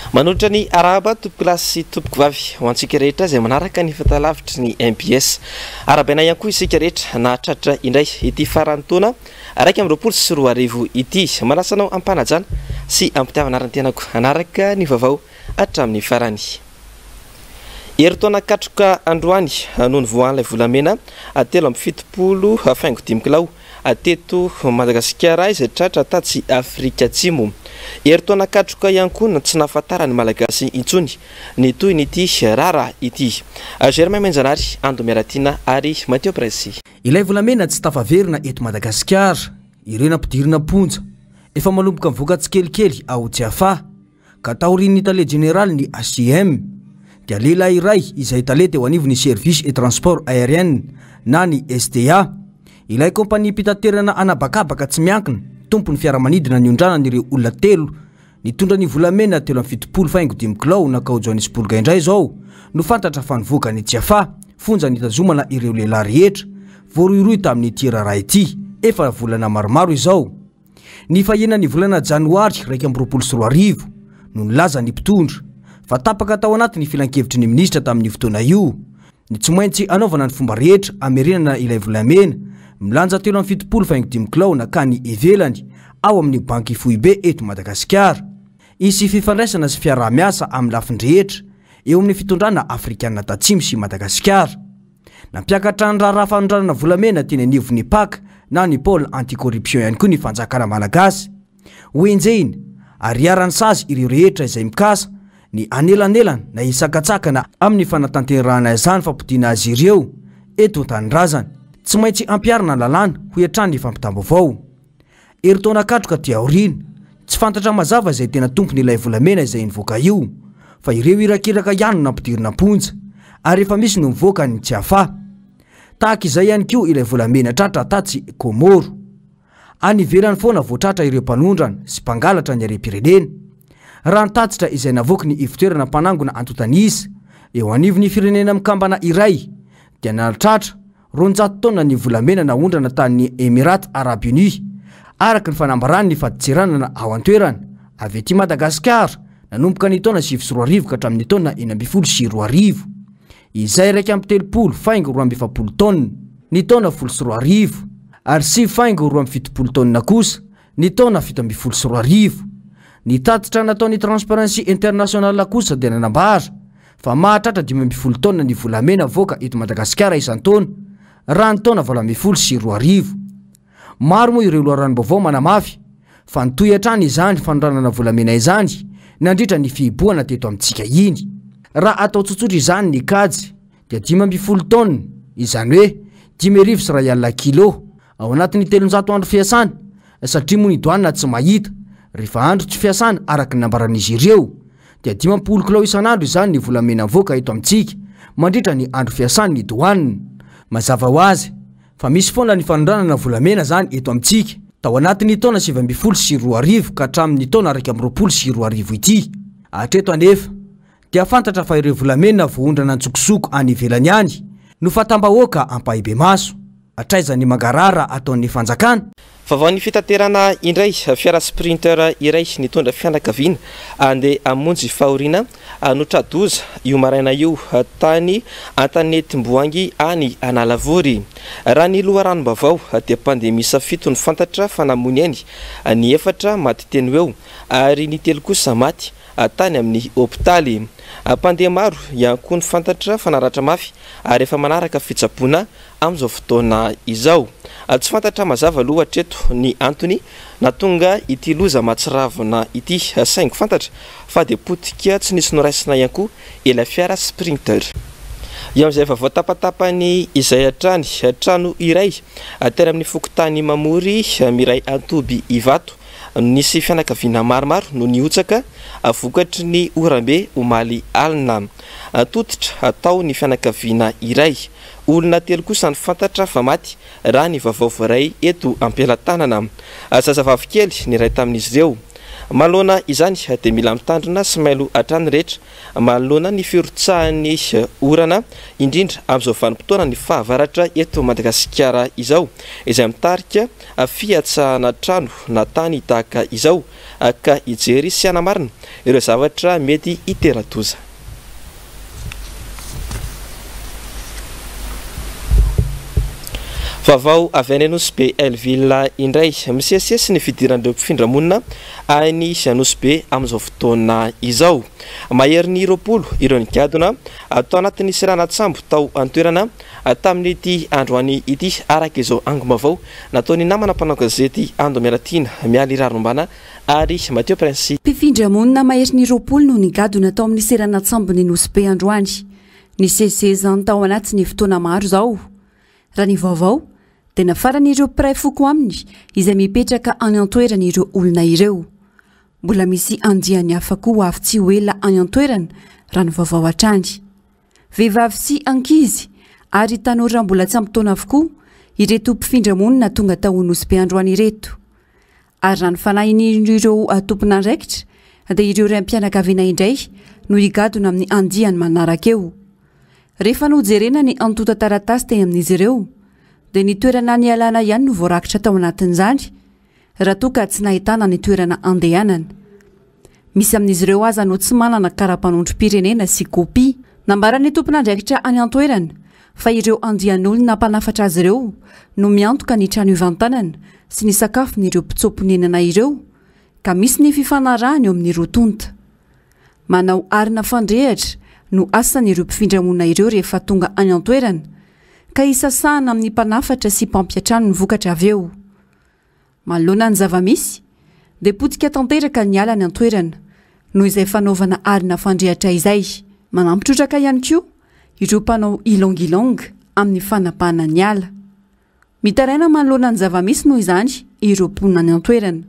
Manolotra ny arahaba tompokolahy sy tompokovavy ho antsika rehetra izay manaraka ny fahitalavitry ny mbs. Arahabaina ihany koa isika rehetra nahatratra indray ity faran'ny taona 2021 ity. Manasa anao am-panajana sy am-pitiavana ary ny tenako hanaraka ny vaovao hatramin'ny farany. Herintaona katroka androany no nivoahan'ilay volamena 73 faingo 5 kilao teto Madagasikara izay tratra tatsy Afrika Atsimo. Herintaona katroka ihany koa no tsy nahafantaran'ny Malagasy intsony ny toy ny ity raharaha ity. Germain Menjanary, Ando Miaratiana ary Mathieu Presy. Ilay volamena tsy tafaverina eto Madagasikara, ireo nampidirina am-ponja efa manomboka mivoaka tsikelikely ao Tsiafahy, ka taorian'ny tale jeneraly ny HCM dia lehilahy iray izay tale teo anivon'ny Service et Transport Aérien na ny STA, ilay kompania mpitaterana anabakabaka tsy miankina tompon'ny fiaramanidina niondranany ireo olona telo nitondra ny volamena 73 faingo 5 kilao nakao Johannesburg indray izao no fantatra fa nivoaka ny Tsiafahy, fonja nitazomana ireo lehilahy rehetra voarohirohy tamin'ny ity raharaha ity efa volana maromaro izao. Ny fahenany volana janoary 2021 no nilaza ny mpitondra fa tapaka tao anaty ny filankevitry ny minisitra tamin'ny fotoana io ny tsy maintsy anaovana ny fomba rehetra amerenana ilay volamena milanja 73 faingo 5 kilao nakany ivelany ao amin'ny banky foibe eto Madagasikara. Isy fifandraisana sy fiaraha-miasa amin'ny lafin-drehetra eo amin'ny fitondrana afrikanina tatsimo sy Madagasikara. Nampiakatra ny raharaha fanondranana volamena teny anivon'ny PAC na ny Pôle anticorruption ihany koa ny fanjakana malagasy. Hoenjehina ary iharan'ny sazy ireo rehetra izay mikasa ny anelanelana na isakatsakana amin'ny fanatanterahana izany fampodiana azy ireo eto an-tanindrazana. Tsy maintsy ampiharina ny lalàna, hoy hatrany ny fampitam-baovao. Herintaona katroka aty aoriana, tsy fantatra mazava izay tena tompony ilay volamena izay nivoaka io, fa ireo irakiraka ihany no nampidirina am-ponja ary efa misy no mivoaka ny Tsiafahy. Tahaka izay ihany koa ilay volamena tratra tatsy Komoro. Any ivelany foana voatratra ireo mpanondrana sy mpangalatra ny harem-pirenena. Raha ny tatitra izay navoaky ny ivotoerana mpanangona antontan'isa eo anivon'ny firenena mikambana iray dia nahatratra 200 taonina ny volamena naondrana tany Émirats Arabes Unis, araka ny fanambarany ny fadintseranana ao an-toerana avy aty Madagasikara nanomboka ny taona 2009 ka hatramin'ny taona 2016 izay 31 faingo 42 taonina ny taona 2010 ary 9 faingo 72 taonina kosa ny taona 2017. Ny tatitra nataon'ny Transparency International kosa dia nanambara fa mahatratra 15 taonina ny volamena voaka eto Madagasikara isan-taona raha ny taona 2018. Maro moa ireo loharanom-baovao manamafy fa nitohy hatrany izany fanondranana volamena izany nandritra ny fihibohana teto amintsika iny. Raha atao tsotsotra izany ny kajy dia 15 taonina, izany hoe 1 500 kilo ao anatin'ny 300 andro fiasana, satria moa ny doanina tsy mahita rehefa andro tsy fiasana araka ny nambaran'izy ireo, dia 50 kilao isan'andro izany ny volamena voaka eto amintsika mandritra ny andro fiasany ny doanina. Mazava ho azy fa misy foana ny fanondranana volamena zany eto amintsika tao anatin'ny taona 2019 ka hatramin'ny taona 2021 ity. Hatreto anefa dia fantatra fa ireo volamena voaondrana an-tsokosoko any ivelany any no fatam-bahoaka ampahibemaso. Hatraiza ny mangarahara ataon'ny fanjakana? Vaovao ny fitaterana indray. Fiara Sprinter iray nitondra fianakaviana andeha hamonjy fahoriana no tra-doza io maraina io tany Antanetimboangy any Analavory. Raha ny loharanom-baovao dia mpandeha miisa fito ny fantatra fa namoy ainy, ny efatra maty teny eo ary ny telo kosa maty tany amin'ny hopitaly. Mpandeha maro ihany koa ny fantatra fa naratra mafy ary efa manaraka fitsaboana amin'izao fotoana izao. Tsy fantatra mazava aloha hatreto ny antony nahatonga ity loza mahatsiravina ity, saingy fantatra fa dia potika tsy nisy noraisina ihany koa ilay fiara Sprinter. Eo amin'izay vaovao tapatapany izay hatrany, trano iray teny amin'ny fokontany Mamory Miray Antoby Ivato nisy fianakaviana maromaro no nihotsaka vokatry ny oram-be omaly alina. Tototra tao ny fianakaviana iray. Olona telo kosa ny fantatra fa maty raha ny vaovao voaray eto am-pelatanana. Zazavavy kely ny iray tamin'izy ireo. Manoloana izany dia mila mitandrina sy mailo hatrany ny rehetra manoloana ny firotsahan'ny orana, indrindra amin'izao vanim-potoanan'ny fahavaratra eto Madagasikara izao, izay mitarika fihatsahana trano na tany tahaka izao, ka hijery sy hanamarina ireo zavatra mety hitera-doza. Vaovao avy any Nosy Be Hellville indray. Misesisesy ny fidiran'ireo mpifindra monina any Nosy Be amin'izao fotoana izao. Maherin'ny 20 ireo nigadona tao anatin'ny seranan-tsambo tao an-toerana tamin'ity androany ity, araka izao angom-baovao nataon'ny namana mpanao gazety Ando Mialatiana, Mialy Raharombana ary Mathieu Prince. Mpifindra monina maherin'ny 20 no nigadona tao amin'ny seranan-tsambon'i Nosy Be androany. Nisesy izany tao anatin'ny fotoana maro izao. Raha ny vaovao dia nafaran'ireo mpiray foko aminy izay mipetraka any an-toerana ireo olona ireo. Mbola misy andiany hafa koa ho avy tsy ho ela any an-toerana raha ny vaovao hatrany. Vehivavy sy ankizy ary tanora mbola tsy ampy taona avokoa ireto mpifindra monina tonga tao Nosy Be androany ireto. Ary raha ny fanahin'ireo tompon'andraikitra dia ireo raim-pianakaviana indray no higadona amin'ny andiany manaraka eo. Rehefa nojerena ny antontan-taratasy teny amin'izy ireo dia ny toerana nialana ihany no voarakitra tao anatin'izany raha toa ka tsy nahitana ny toerana andehanana. Misy amin'izy ireo aza no tsy manana kara-panondrom-pirenena sy kopia. Nambaran'ny tompon'andraikitra any an-toerana fa ireo andian'olona mpanafatra azy ireo no miantoka ny trano ivantanana sy ny sakafon'ireo mpitsoa-ponenana ireo ka misy ny fifanarahana eo amin'ny roa tonta. Manao arina fandrehatra no asan'ireo mpifindra-monina ireo rehefa tonga any an-toerana ka isasahana amin'ny mpanafatra sy mpampiantrano ny vokatra avy eo. Manoloana ny zava-misy dia potika tanteraka ny ala any an-toerana noho izay fanaovana arina fandrehatra izay. Manampy trotraka ihany koa ireo mpanao ylang-ylang amin'ny fanapahana ny ala. Mitaraina manoloana ny zava-misy noho izany ireo mponina any an-toerana.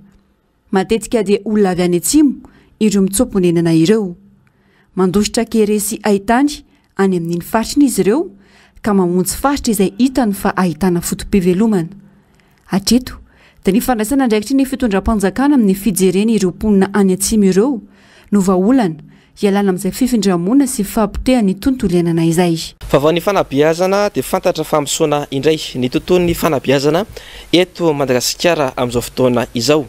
Matetika dia olona avy any atsimo ireo mitsoa-ponenana ireo. Mandositra kere sy haitany any amin'iny faritra iny izy ireo ka mamonjy faritra izay hitany fa ahitana foto-pivelomana. Hatreto dia ny fandraisana andraikitry ny fitondram-panjakana amin'ny fijerena ireo mponina any atsimo ireo no vahaolana hialana amin'izay fifindra-monina sy fahapotehan'ny tontolo iainana izay. Vaovao ny fanabeazana dia fantatra fa misaona indray ny tontolon'ny fanabeazana eto Madagasikara amin'izao fotoana izao.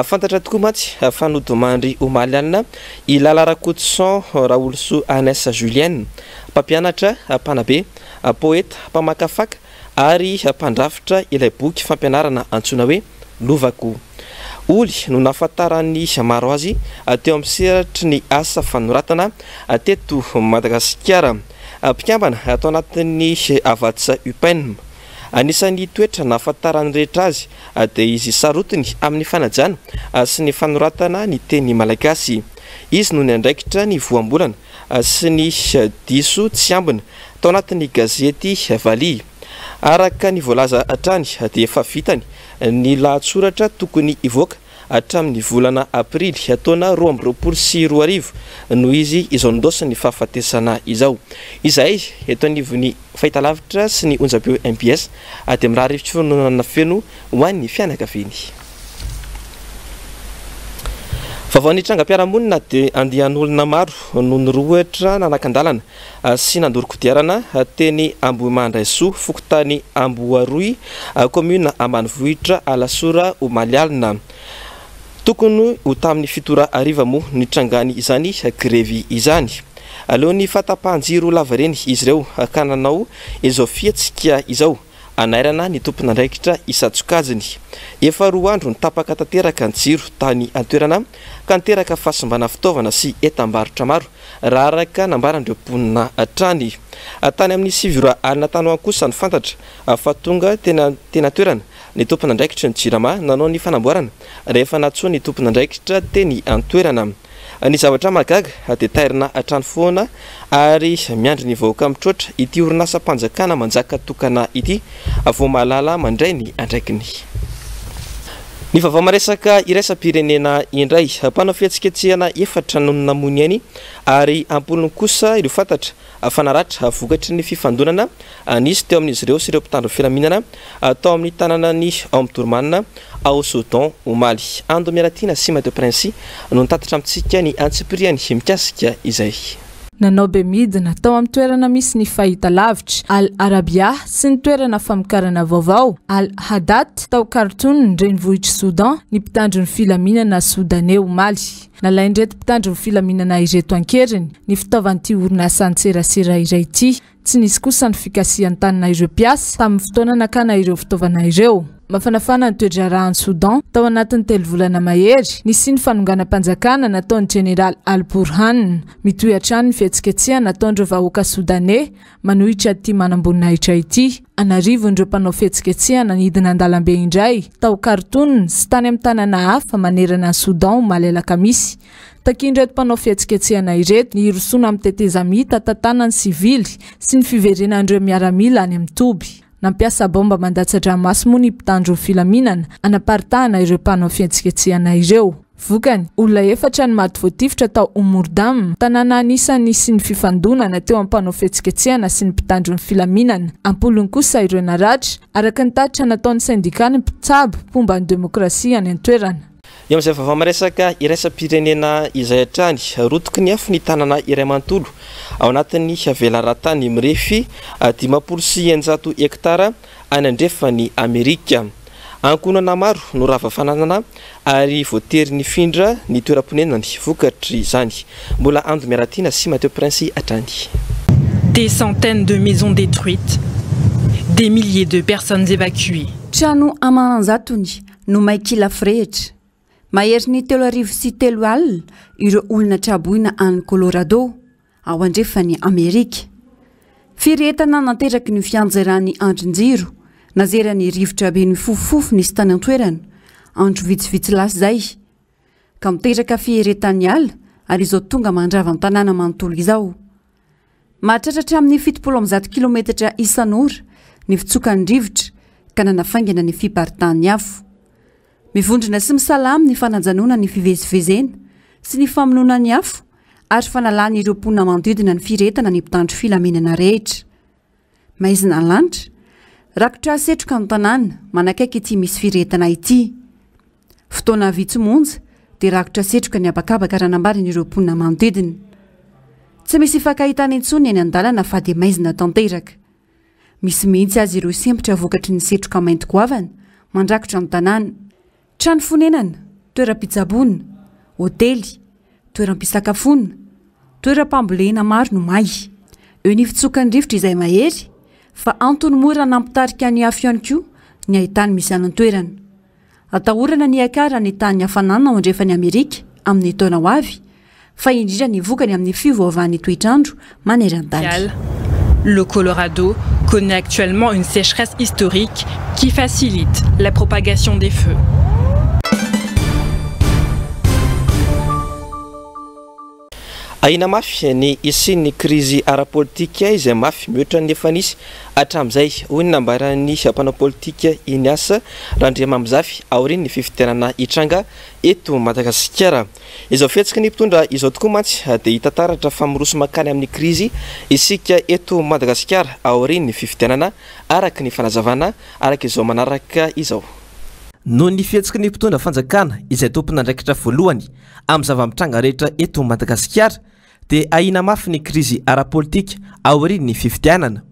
Fantatra tokoa mantsy fa nodimandry omaly alina i Lala Rakotoson Raolosoa Anès Julienne, mpampianatra, mpanabe, poeta, mpamakafaka ary mpandrafitra ilay boky fampianarana antsoina hoe Lovako. Oly no nahafantaran'ny maro azy teo amin'ny sehatry ny asa fanoratana teto Madagasikara. Mpikambana tao anatin'ny Havàtsa Upem. Anisan'ny toetra nahafantaran'ny rehetra azy dia izy sarotiny amin'ny fanajana sy ny fanoratana ny teny malagasy. Izy no niandraikitra ny voambolana sy ny diso tsy ambina tao anatin'ny gazety Valiha. Araka ny voalaza hatrany dia efa vitany ny lahatsoratra tokony hivoaka hatramin'ny volana aprily taona 2022 noho izy izao nindaosin'ny fahafatesana izao. Izahay eto anivon'ny fahitalavitra sy ny onjam-peo mbs dia mirary fiononana feno ho an'ny fianakaviany. Vaovao nitrangam-piarahamonina dia andian'olona maro no nirohotra nanakan-dalana sy nandoro kodiarana teny Ambohimandraisoa, fokontany Amboaroy, kaominina ambanivohitra Alasora omaly alina. Tokony ho tamin'ny 7 ora hariva moa no nitrangany izany grevy izany. Aleon'ny fahatapahan-jiro lavareny izy ireo ka nanao izao fihetsika izao hanairana ny tompon'andraikitra isan-tsokajiny. Efa 2 andro nitapaka tanteraka ny jiro tany an-toerana ka niteraka fahasimbana fitaovana sy entam-barotra maro raha araka nambaran'ireo mponina hatrany. Tany amin'ny 9 ora alina tany ho any kosa no fantatra fa tonga teny an-toerana ny tompon'andraikitry ny Jirama nanao ny fanamboarana rehefa nantsoa ny tompon'andraikitra teny an-toerana. Ny zavatra mahagaga dia tairina hatrany foana ary miandry ny vahoaka mitroatra ity orinasam-panjakana manjaka tokana ity vao mahalala mandray ny andraikiny. Ny vaovao maresaka iraisam-pirenena indray, mpanao fihetsiketsehana 4 no namoy ny ainy ary am-polony kosa ireo fantatra fa naratra vokatry ny fifandonana nisy teo amin'izy ireo sy ireo mpitandro filaminana tao amin'ny tanànan'i Omdurman ao Soudan omaly. Ando Mialatiana sy Mathieu Princy no nitatitra amintsika ny antsipiriany mikasika izay. Nanao bemidina tao amin'ny toerana misy ny fahitalavitra Al Arabiya sy ny toerana famokarana vaovao Al Hadath tao Khartoum, renivohitr'i Soudan, ny mpitandro ny filaminana Soudaney omaly. Nalain'ireto mpitandro ny filaminana ireto an-keriny ny fitaovan'ity orinasan-tserasera iray ity. Tsy nisy kosa ny fikasihan-tanana ireo mpiasa tamin'ny fotoana nakana ireo fitaovana ireo. Mafanafana ny toe-draharaha any Soudan tao anatin'ny telo volana mahery nisian'ny fanonganam-panjakana nataon'ny Jeneraly Al-Burhan. Mitohy hatrany ny fihetsiketsehana ataon'ireo vahoaka Soudaney manohitra ity manamboninahitra ity. An'arivony ireo mpanao fihetsiketsehana nidina an-dalambe indray tao Khartoum sy tany amin'ny tanàna hafa manerana an'i Soudan omaly alakamisy. Takian'ireto mpanao fihetsiketsehana ireto ny hirosoana amin'ny tetezamita tantanan'ny sivily sy ny fiverenan'ireo miaramila any amin'ny toby. Nampiasa baomba mandatsa-dranomaso moa ny mpitandro ny filaminana hanaparitahana ireo mpanao fihetsiketsehana ireo. Vokany, olona efatra no maty voatifitra tao Omurdam, tanàna anisan'ny nisian'ny fifandonana teo amin'ny mpanao fihetsiketsehana sy ny mpitandro ny filaminana. Am-polony kosa ireo naratra, araka ny tatitra nataon'ny sendikan'ny mpitsabo mpomba ny demokrasia any an-toerana. Eo amin'izay vaovao miresaka iraisam-pirenena izay hatrany, rotiky ny afo ny tanana iray manontolo ao anatin'ny velaran-tany mirefy 650 hektara any andrefan'i Amerika. Ankohonana maro no rava fananana ary voatery nifindra ny toeram-ponenany vokatr'izany. Mbola Ando Miaratiana sy Mathieu Prince hatrany. Des centaines de maisons détruites, des milliers de personnes évacuées. Trano aman'anjatony no may kila firehitra. Maherin'ny 3300 ireo olona traboina any Colorado, ao andrefan'i Amerika. Firehetana nateraky ny fianjeran'ny andrin-jiro, nazeran'ny rivotra be nifofofofo nisy tany an-toerana, andro vitsivitsy lasa izay, ka miteraka fiheretan'ny ala ary izao tonga mandrava ny tanàna manontolo izao. Mahatratra hatramin'ny 170 kilometatra isan'ora ny fitsokan'ny rivotra ka nanafaingana ny fiparitahan'ny afo. Mivondrona sy misalahy amin'ny fanajanona ny fivezivezena sy ny famonoana ny afo ary fanalana ireo mponina manodidina ny firehetana ny mpitandro filaminana rehetra. Maizina ny lanitra, rakotra setroka ny tanàna manakaiky ity misy firehetana ity. Fotoana vitsy monja dia rakotra setroka ny habakabaka raha nambaran'ireo mponina manodidina. Tsy misy ifankahitana intsony eny an-dalana fa dia maizina tanteraka. Misy mihitsy aza ireo sempotra vokatry ny setroka mainty goavana mandrakotra ny tanàna. Trano fonenana, toeram-pitsaboana, hotely, toeram-pisakafoana, toeram-pambolena maro no may. Eo ny fitsokan'ny rivotra izay mahery fa antony mora nampitarika ny afo ihany koa ny haitany misy any an-toerana. Atahorana ny hiakaran'ny tahan'ny hafanana ao andrefan'i Amerika amin'ny taona ho avy, fa indrindra ny vokany amin'ny fiovaovan'ny toetr'andro maneran-tany. Le Colorado connaît actuellement une sécheresse historique qui facilite la propagation des feux. Ahiana mafy ny hisian'ny krizy ara-politika izay mafy mihoatra ny efa nisy hatramin'izay, hoy ny nambaran'ny mpanao politika Ignace Randriamamizafy aorian'ny fifidianana hitranga eto Madagasikara. Izao fihetsiky ny mpitondra izao tokoa mantsy dia hita taratra fa miroso mankany amin'ny krizy isika eto Madagasikara aorian'ny fifidianana, araka ny fanazavana araka izao manaraka izao. Noho ny fihetsiky ny mpitondra fanjakana izay tompon'andraikitra voalohany amin'ny zava-mitranga rehetra eto Madagasikara dia ahiana mafy ny krizy ara-politika aorian'ny fifidianana.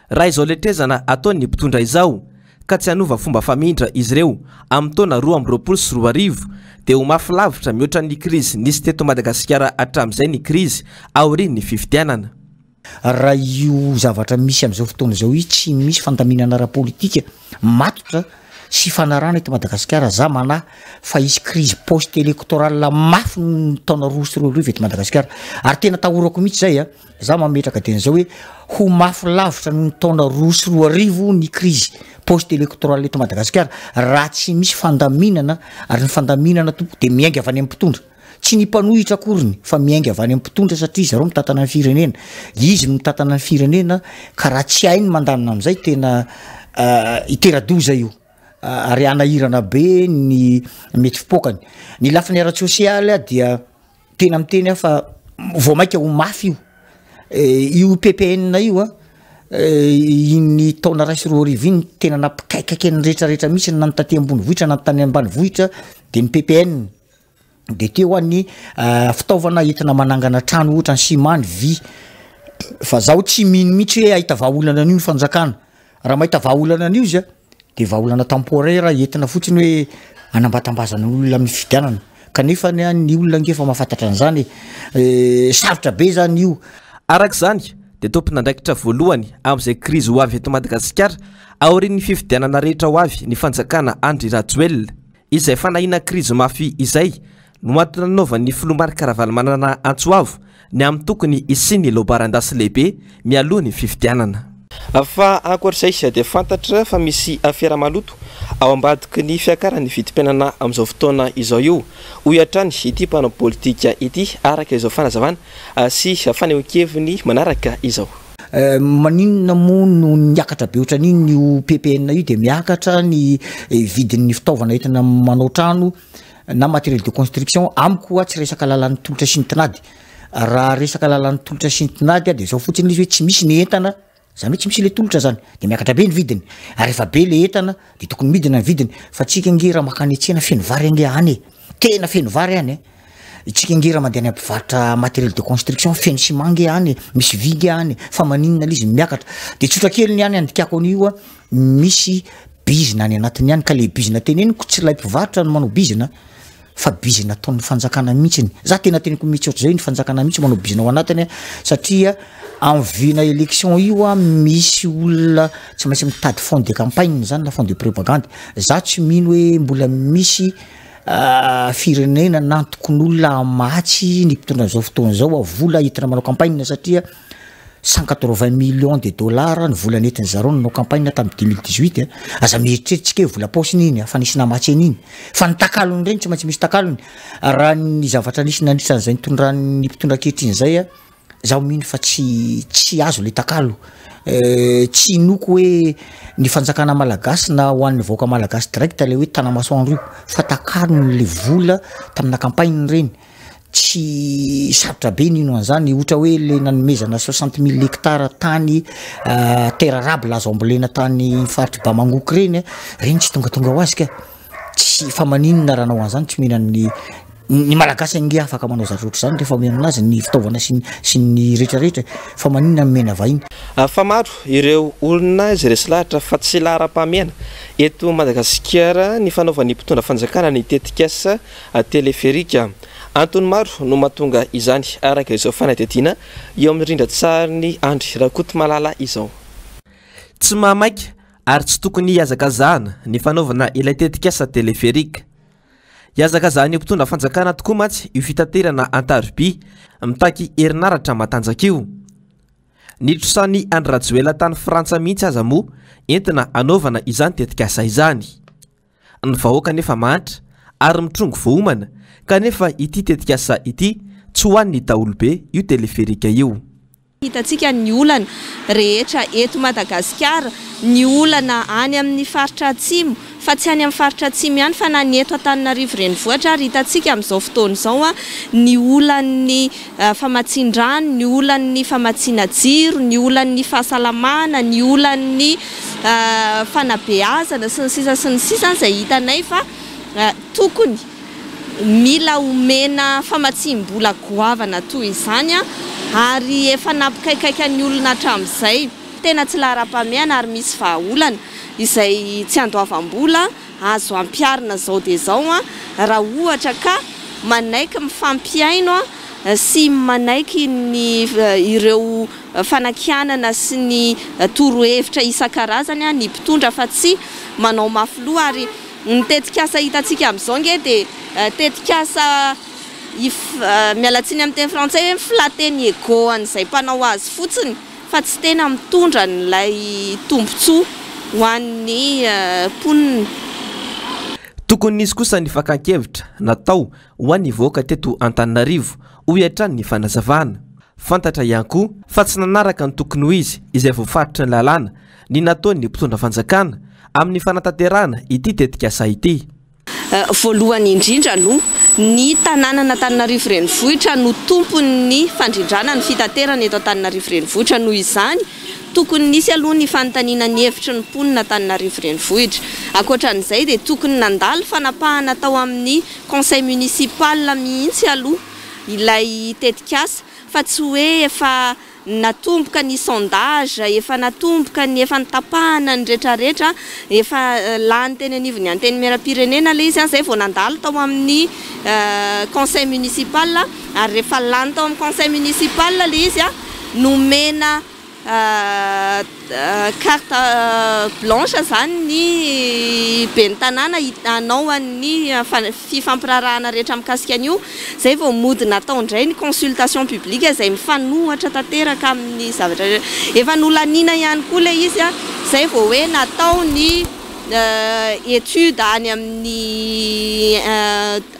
Raha izao letrezana ataon'ny mpitondra izao ka tsy hanova fomba famindra izy ireo amin'ny taona 2022 dia ho mafy lavitra mihoatra ny krizy nisy teto Madagasikara hatramin'izay ny krizy aorian'ny fifidianana. Raha io zavatra misy amin'izao fotoana izao io tsy misy fandaminana ara-politika matotra sy fanarahana eto Madagasikara, za manahy fa hisy crise post électorale mafy ny taona 2002 eto Madagasikara, ary tena atahorako mihitsy zay a, za mametraka dieny zao hoe ho mafy lavitra noho ny taona 2002 ny crise post électorale eto Madagasikara raha tsy misy fandaminana, ary ny fandaminana tompoko de miainga avy any amin'ny mpitondra. Tsy ny mpanohitra akoriny fa miainga avy any amin'ny mpitondra satria zareo mitantana ny firenena. Izy no mitantana ny firenena ka raha tsy hainy mandamina amin'izay tena hitera-doza io ary hanahirana be ny mety fipoakany. Ny lafiny ara-tsosialy dia tena miteny aho fa vao mainka ho mafy io. Io PPN io a. Iny taona 2001 iny tena nampikaikaika ny rehetra rehetra mihitsy na ny taty ambonivohitra na ny tany ambanivohitra de ny PPN. De teo hoa ny fitaovana entina manangana trano ohatra ny ciment, ny vy. Fa zaho tsy mino mihitsy hoe hahita vahaolana an'io ny fanjakana. Raha mahita vahaolana an'io izy a, de vahaolana temporaire entina fotsiny hoe anambatambazana olona amin'ny fifidianana. Kanefa anie ny olona ange efa mahafantatra an'izany e. Sarotra be zany io. Araka izany dia tompon'andraikitra voalohany amin'izay krizy ho avy eto Madagasikara aorian'ny fifidianana rehetra ho avy ny fanjakana Andry Rajoelina. Izay fanahiana krizy mafy izay no antony nanaovan'ny filoha Marc Ravalomanana antso avo ny amin'ny tokony hisian'ny lobaran-dasy lehibe mialoha ny fifidianana. Fa ankoatra izay dia fantatra fa misy afera maloto ao ambadiky ny fiakaran'ny vidim-piainana amin'izao fotoana izao io, hoy hatrany ity mpanao politika ity, araka izao fanazavana sy fanehoan-keviny manaraka izao. Maninona moa no niakatra be ohatran'iny io PPN io dia miakatra ny vidin'ny fitaovana entina manao trano na matériel de construction, amiko hoa tsy resaka lalan'ny tolotra sy ny tinady, raha resaka lalan'ny tolotra sy ny tinady dia zao fotsiny izy hoe tsy misy ny entana, zany hoe tsy misy le tolotra zany de miakatra be ny vidiny, ary rehefa be le entana de tokony midina ny vidiny, fa tsika ange raha makany an-tsena feno vary ange any e, tena feno vary any e. Itsika ange raha mandeha any am-pivarotra matériel de construction feno ciment ange any e, misy vy nge any e, fa maninona le izy no miakatra? De tsotra kely ny any andikako an'io a, misy bizina any anatiny any, ka le bizina teneniko tsy ilay mpivarotra no manao bizina fa bizina ataon'ny fanjakana mihitsiny, za tena teneniko mihitsy ohatr'izay hoe ny fanjakana mihitsy manao bizina ao anatiny a, satria amin'ny vue-na élection io a misy olona tsy maintsy mitady fond de campagne zany na fond de propagande, za tsy mino hoe mbola misy Firenena na antokon'olona hamatsy ny mpitondra an'izao fotoana izao vola entina manao campagne satria 180 millions de dollars ny vola nentin zareo nanao campagne tamin'ny 2018 a, aza mieritreritra tsika hoe vola paosiny iny fa nisy namatsy an'iny fa ny takalony ireny tsy maintsy misy takalony, raha ny zavatra nisy nandritra an'izay nitondran'ny mpitondra ankehitriny izay a. Zaho mino fa tsy tsy azo le takalo, tsy inoako hoe ny fanjakana malagasy na ho an'ny vahoaka malagasy direct le hoe tanamasoandro io fa takalony le vola tamina campagne reny, tsy sarotra be ny hino an'zany ohatra hoe le nanomezana 60 mille hectares tany terre arable azo ambolena tany faritry Bamangoky reny, reny tsy tongatonga ho azy ka. Tsy fa maninona raha anao an'izany tsy mila ny ny malagasy ange afaka manao zavatra ohatr'izany rehefa omena anazy ny fitaovana sy ny sy ny rehetra rehetra fa maninona ny omena vahiny. Fa maro ireo olona izay resy lahatra fa tsy laharam-pahamehana eto Madagasikara ny fanaovan'ny mpitondra fanjakana ny tetikasa teleferika. Antony maro no mahatonga izany, araka izao fanadihadiana eo amin'ny rindran-tsarin'i Andry Rakotomalala izao. Tsy mahamaika ary tsy tokony hihazakazahana ny fanaovana ilay tetikasa teleferika. Hihazakazahan'ny mpitondra fanjakana tokoa mantsy io fitaterana an-tariby mitaky herinaratra matanjaka io. Ny trosan'i Andry Rajoelina tany Frantsa mihitsy aza moa entina hanaovana izany tetikasa izany. Ny vahoaka anefa mahantra ary mitrongy voaomana kanefa ity tetikasa ity tsy ho an'ny daholobe io teleferika io. Hitantsika ny olana rehetra eto Madagasikara, ny olana any amin'ny faritra atsimo, fa tsy any amin'ny faritra atsimo ihany fa na ny eto Antananarivo renivohitra ary hitantsika amin'izao fotoana izao ny olan'ny famatsian-drano, ny olan'ny famatsiana jiro, ny olan'ny fahasalamana, ny olan'ny fanabeazana sy ny sisa sy ny sisa izay hitanay fa tokony Mila omena famatsiam-bola goavana toy izany ary efa nampikaikaika ny olona hatramin'izay. Tena tsy laharam-pahamehana ary misy vahaolana izay tsy andoavam-bola azo ampiharina izao dia izao raha ohatra ka manaiky mifampihaino sy manaiky ny ireo fanakianana sy ny torohevitra isan-karazany ny mpitondra fa tsy manao mafy loha ary Ny tetikasa hitantsika amin'izao ange dia tetikasa if, miala tsiny amin'ny teny frantsay hoe mi-flatter ny ego an'izay mpanao azy fotsiny fa tsy tena mitondra an'ilay tombontsoa ho an'ny mponina. Tokony nisy kosa ny fakan-kevitra natao ho an'ny vahoaka teto Antananarivo, hoy hatrany ny fanazavana. Fantatra ihany koa fa tsy nanaraka ny tokony ho izy izay voafaritry ny lalàna ny nataon'ny mpitondra fanjakana amin'ny fanatanterahana ity tetikasa ity. Voalohany indrindra aloha Ny tanànan'Antananarivo Renivohitra no tompon'ny fandrindrana ny fitaterana eto Antananarivo Renivohitra. Noho izany, tokony nisy aloha ny fanontaniana ny hevitry ny mponina Antananarivo Renivohitra. Ankoatra an'izay dia tokony nandalo fanapahana tao amin'ny conseil municipal mihitsy aloha ilay tetikasa fa tsy hoe efa Natomboka ny sondage, efa natomboka ny, efa notapahana ny retraretra, efa lany teny anivon'ny antenimierampirenena ilay izy an, izay vao nandalo tao amin'ny conseil municipal, ary rehefa lany tao amin'ny conseil municipal ilay izy an, nomena carte blanche izany ny ben'ny tanàna hanao an'ny fifampiraharahana rehetra mikasika an'io, izay vao mody natao indray ny consultation publique izay mifanohatra tanteraka amin'ny zavatra efa nolaniana ihany koa ilay izy, izay vao hoe natao ny étude any amin'ny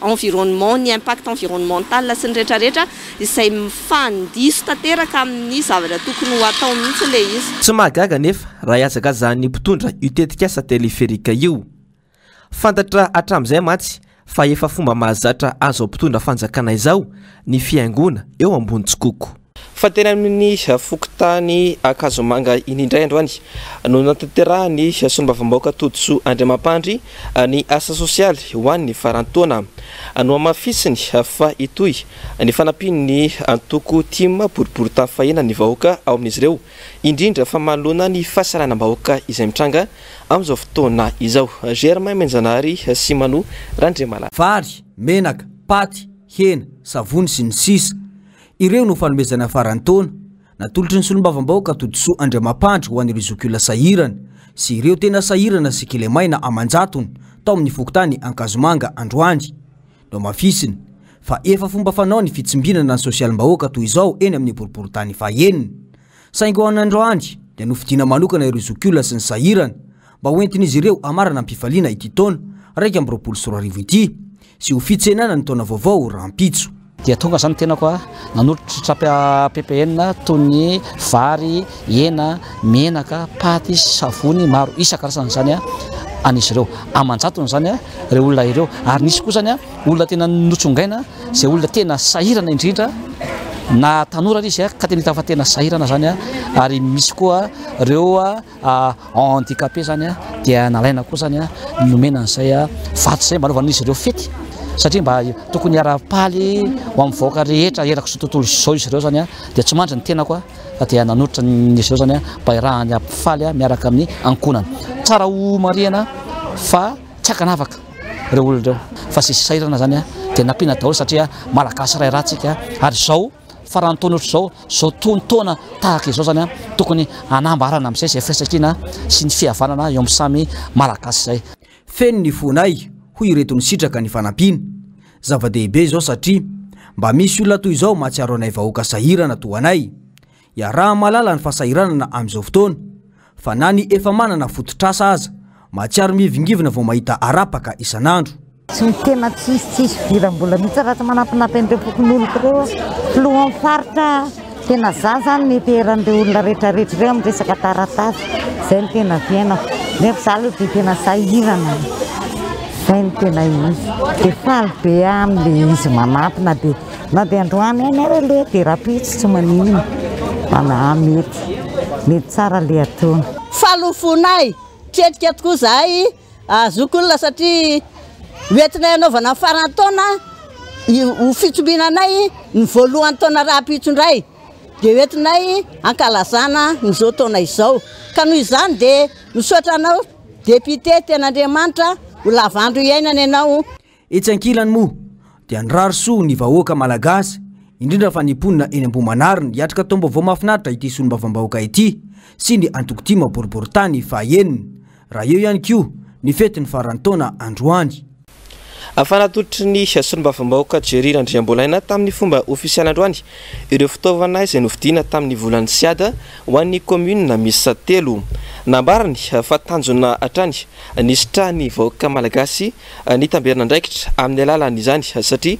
environnement, ny impact environnemental sy ny rehetra rehetra izay mifandiso tanteraka amin'ny zavatra tokony ho atao mihitsy ilay izy. Tsy mahagaga anefa raha hihazakazahan'ny mpitondra io tetikasa teleferika io. Fantatra hatramin'izay mantsy fa efa fomba mahazatra an'izao mpitondra fanjakana izao ny fihaingoana eo ambony tsikoko. Fa teny amin'ny fokontany Ankazomanga iny indray androany no natanterahan'ny solombavambahoaka Todisoa Andriamampandry ny asa sosialy ho an'ny faran'ny taona. Nohamafisiny fa hitohy ny fanampian'ny antoko tim boriborintany fahena ny vahoaka ao amin'izy ireo, indrindra fa manoloana ny fahasalanam-bahoaka izay mitranga amin'izao fotoana izao. Germain Menjanahary sy Mano Randriamalala. Vary, menaka, paty, hena, savony sy ny sisa Ireo no fanomezana faran'ny taona, natolotry ny solombavambahoaka Todisoa Andriamampandry ho an'ireo zokiolona sahirana sy ireo tena sahirana sy kilemaina aman-jatony tao amin'ny fokontany Ankazomanga androany. Nohamafisiny fa efa fomba fanao ny fitsimbinana ny sosialim-bahoaka toy izao eny amin'ny boriborintany fahenina. Saingy ho an'ny androany dia nofidiana manokana ireo zokiolona sy ny sahirana mba hoentin'izy ireo hamarana am-pifaliana ity taona 2021 ity sy ho fitsenana ny taona vaovao rahampitso. Dia tonga izany ny tenako nanolotra ppn toy ny vary, hena, menaka, paty, savony maro isan-karazany izany an'izy ireo. Aman-jatony izany ireo olona ireo ary nisy koa izany olona tena notsongaina izay olona tena sahirana indrindra na tanora ary izy ka tena hita fa tena sahirana izany ary misy koa ireo handicapé izany dia nalaina koa izany nomena an'izay vatsy izay mba hanaovan'izy ireo fety satria mba tokony hiara-paly ho amin'ny vahoaka rehetra erak'izao tontolo izao izy ireo izany dia tsy mandry ny tenako fa dia nanolotra an'izy ireo izany mba hiarahany hampifaly miaraka amin'ny ankohonany. Tsara ho marihana fa tsy ankanavaka ireo olona ireo fa izay sahirana izany dia nampiana daholo satria Malagasy iray rà tsika ary izao faran'ny taona ohatr'izao, izao tonon-taona tahaka izao izany tokony hanambarana amin'izay izay firaisankina sy ny fihavanana eo amin'ny samy Malagasy izay. Feno ny fonay, hoy ireto nisitraka ny fanampiana. Zava-dehibe izao satria mba misy olona toy izao mahatsiaro anay vahoaka sahirana toa anay. Iaraha-mahalala ny fahasahiranana amin'izao fotoana, fa na ny efa manana fototr'asa aza mahatsiaro mihivingivina vao mahita arapaka isan'andro. Tsy ny tena tsisy tsisy fidiram-bola mihitsy raha tsy manampinampy an'ireo fokonoloko ireo aho. Filohan'ny faritra tena za zany ny eran'ireo olona rehetrarehetra ireo amin'ny resaka taratasy. Izay no tena fiainako. Nefa za aloha dia tena sahirana. Izay no tena izy. Dia faly be aho amin'ilay izy manampy na dia Na dia androany ihany ary aloha dia rahampitso tsy maninona fa na mety, mety tsara le ataony. Faly ny fonay, tretrika tokoa izahay zokiolona satria hoentinay hanaovana ny faran'ny taona ho fitsombinanay ny voalohan'ny taona rahampitso indray dia hoentinay hankalazana an'izao taona izao ka noho izany dia misaotra anao député Tenin'Andriamanitra ho lava andro iainana ianao. Etsy ankilany moa dia nirary soa ny vahoaka malagasy, indrindra fa ny mponina eny Ambohimanarina hiatrika taom-baovao mahafinaritra ity solombavambahoaka ity sy ny antoko tim boriborintany fahaenina, raha eo ihany koa ny fetin'ny faran'ny taona androany. Fa natolotry ny solombavambahoaka Jerry Randriambolaina tamin'ny fomba ofisialy androany ireo fitaovana izay novidiana tamin'ny volan'ny Siad ho an'ny kaominina miisa telo. Nambarany fa tanjona hatrany ny hisitrahan'ny vahoaka malagasy ny tamberin'andraikitra amin'ny alalan'izany satria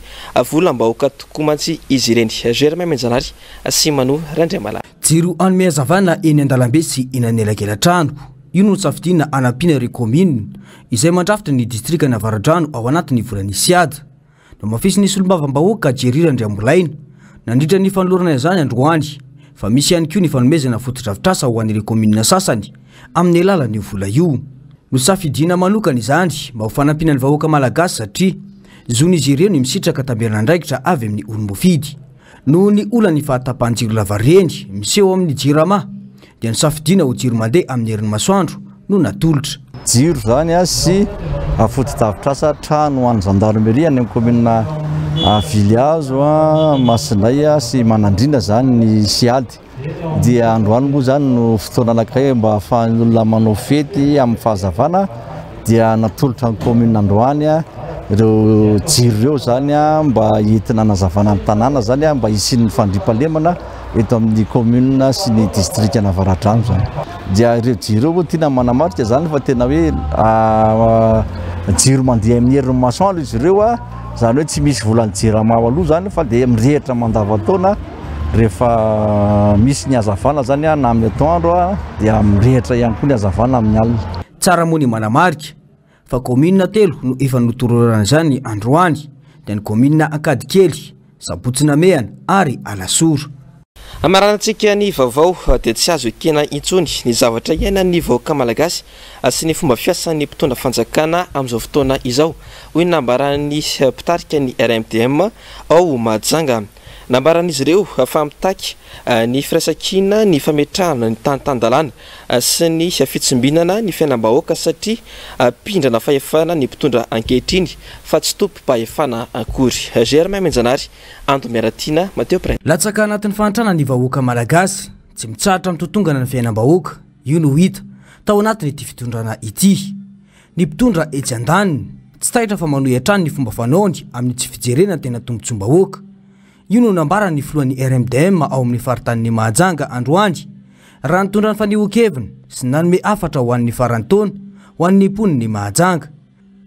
volam-bahoaka tokoa mantsy izy ireny. Germain Menjanary sy Mano Randriamalala. Jiro hanome hazavana eny an-dalambe sy eny anelakelan-trano. Io no nosafidiana hanampiana ireo kaominina izay mandrafitra ny distrikan'Avaradrano ao anatin'ny volan'ny Siad. Nohamafisin'ny solombavambahoaka Jerry Randriambolaina, nandritra ny fanolorana izany androany, fa misy ihany koa ny fanomezana fotodrafitrasa ho an'ireo kaominina sasany amin'ny alalan'io vola io. Nosafidiana manokana izany mba ho fanampiana ny vahoaka malagasy satria zon'izy ireo ny misitraka tamberin'andraikitra avy amin'ny olom-boafidy. Noho ny olan'ny fahatapahan-jiro lavareny miseho amin'ny Jirama dia nosafidiana ho jiro mandeha amin'ny herin'ny masoandro no natolotra. Jiro izany sy fotodrafitrasa trano ho an'ny zandarmeria any amin'ny kaominina Vilihazo, Masinay sy Manandriana izany ny Siady. Dia androany moa izany no fotoana anankiray mba ahafahan'ny olona manao fety amin'ny fahazavana dia natolotra ny kaominina androany ireo jiro ireo izany mba entina hanazavana ny tanàna izany mba hisian'ny fandriampahalemana eto amin'ny commune sy ny distrikan'Avaradrano izany. Dia ireo jiro ireo moa tiana manamarika izany fa tena hoe jiro mandeha amin'ny herin'ny masoandro izy ireo, izany hoe tsy misy volan'ny jirama ao aloha izany fa dia mirehitra mandavantaona rehefa misy ny hazavana izany na amin'ny atoandro dia mirehitra ihany koa ny hazavana amin'ny alina. Tsara moa ny manamarika fa kaominina telo no efa notororana izany androany dia ny kaominina Ankadikely, Sabotsy Namehana ary Alasora. Hamaranantsika ny vaovao dia tsy azo ekena intsony ny zavatra iainan'ny vahoaka malagasy sy ny fomba fiasan'ny mpitondra fanjakana amin'izao fotoana izao, hoy ny nambaran'ny mpitarika ny RMDM ao Mahajanga. Nambaran'izy ireo fa mitaky ny firaisankina ny fametrahana ny tany tan-dalàna sy ny fitsimbinana ny fiainam-bahoaka satria mpindrana fahefana ny mpitondra ankehitriny fa tsy tompom-pahefana akory. Germain Menjanary, Ando Miaratiana, Mateo Prince. Latsaka anatin'ny fahantrana ny vahoaka malagasy, tsy mitsahatra mitotongana ny fiainam-bahoaka, io no hita tao anatin'ity fitondrana ity. Ny mpitondra etsy andaniny, tsy taitra fa manohy hatrany ny fomba fanaony amin'ny tsy fijerena ny tena tombontsoam-bahoaka. Io no nambaran'ny filohan'ny RMDM ao amin'ny faritanin'i Mahajanga androany, raha nitondra ny fanehoan-keviny sy nanome hafatra ho an'ny faran'ny taona ho an'ny mponin'i Mahajanga.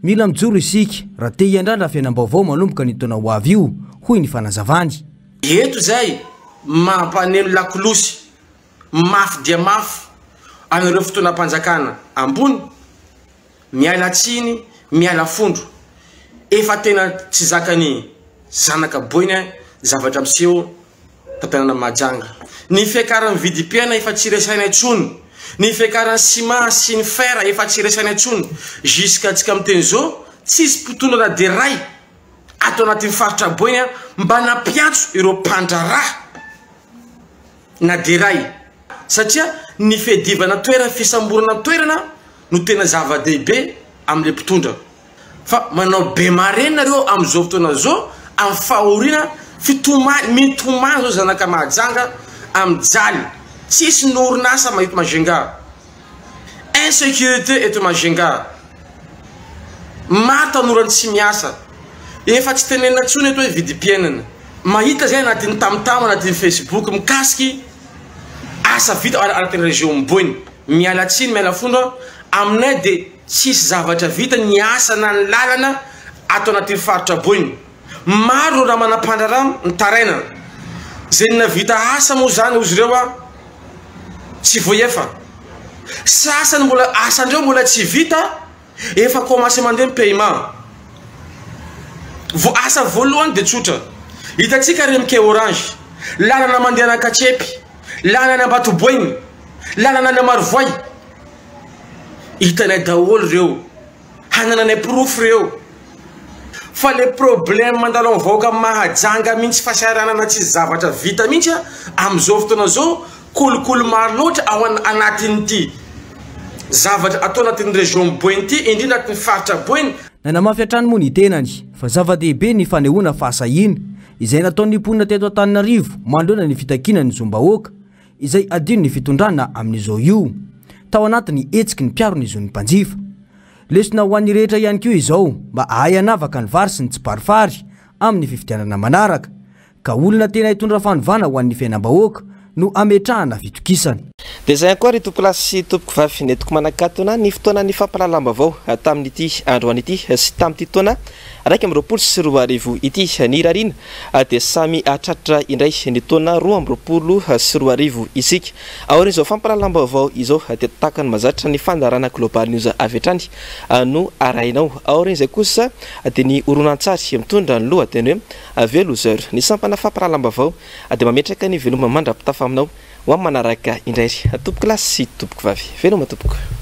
Mila mijoro isika raha te hiandrandra fiainam-baovao manomboka ny taona ho avy io, hoy ny fanazavany. Eto izay mampaneno lakolosy mafy dia mafy an'ireo fitondram-panjakana ambony, miala tsiny, miala fondro, efa tena tsy zakan'ny zanaka boina zavatra miseho tantanana Mahajanga. Ny fiakaran'ny vidim-piaina efa tsy resahina intsony, ny fiakaran'ny ciment sy ny fer efa tsy resahina intsony, jusqu'à tsika miteny zao tsisy mpitondra na dia ray ato anatin'ny faritra Boeny mba nampiantso ireo mpandraharaha. na dia iray satria ny fiadivana toerana fisamborana toerana no tena zava-dehibe amin'ilay mpitondra fa manao be marenina reo amin'izao fotoana zao amin'ny fahoriana fitomany mitomany zao zanaka Mahajanga mijaly tsisy ny orinasa eto Majunga insécurité eto Majunga maro tanora ny tsy miasa efa tsy tenenina intsony eto hoe vidim-piainana Mahita zay anatin'ny tamtam anatin'ny facebook mikasiky asa vita anatin'ny région Boeny. Miala tsiny miala fondro aho, aminay de tsisy zavatra vita ny asa na ny lalana ato anatin'ny faritra Boeny. Maro ireo namana mpandraharaha mitaraina. Zay navita asa moa zany ozy ireo a tsy voaefa. Sasany mbola asandreo mbola tsy vita. Efa commencer mandeha ny paiement. Vo asa voalohany dia tsotra. Hitantsika reny quai orange, lalana mandeha any Ankatsepy, lalana any Ambatoboeny, lalana any Marovoay. Hitanay daholo ireo. Hanananay porofo ireo. Fa le problème mandalo amin'ny vahoaka Mahajanga mihitsy fahasahiranana tsisy zavatra vita mihitsy amin'izao fotoana izao Kolikoly maro loatra ao anatin'ity zavatra atao anatin'ny région Boeny ity, indrindra anatin'ny faritra Boeny. Nanamafy hatrany moa ny tenany fa zava-dehibe ny fanehoana fahasahiana izay nataon'ny mponina teto Antananarivo manoloana ny fitakiana ny zom-bahoaka izay adinon'ny fitondrana amin'izao io tao anatin'ny hetsiky ny mpiaro ny zon'ny mpanjifa. Lesona ho an'ny rehetra ihany koa izao mba hahay hanavaka ny vary sy ny tsiparifary amin'ny fifidianana manaraka. Ka olona tena hitondra fanovana ho an'ny fiainam-bahoaka no ametrahana fitokisana. Dia izay ihany koa ry tompokolahy sy tompokovavy nentiko manakatona ny fotoanan'ny fampahalalam-baovao tamin'ity androany ity sy tamin'ity taona 2021 ity. Ny irariana dia samy hahatratra indray ny taona 2022 isika. Aorian'izao fampahalalam-baovao izao dia tahaka ny mahazatra ny fandaharana Global News avy hatrany no arahinao. Aorian'izay kosa dia ny horonantsary mitondra ny lohateny hoe Velozer. Ny sampana fampahalalam-baovao dia mametraka ny veloma mandra-pitafa aminao ho amin'ny manaraka indray ry tompokolahy sy tompokovavy. Veloma tompoko.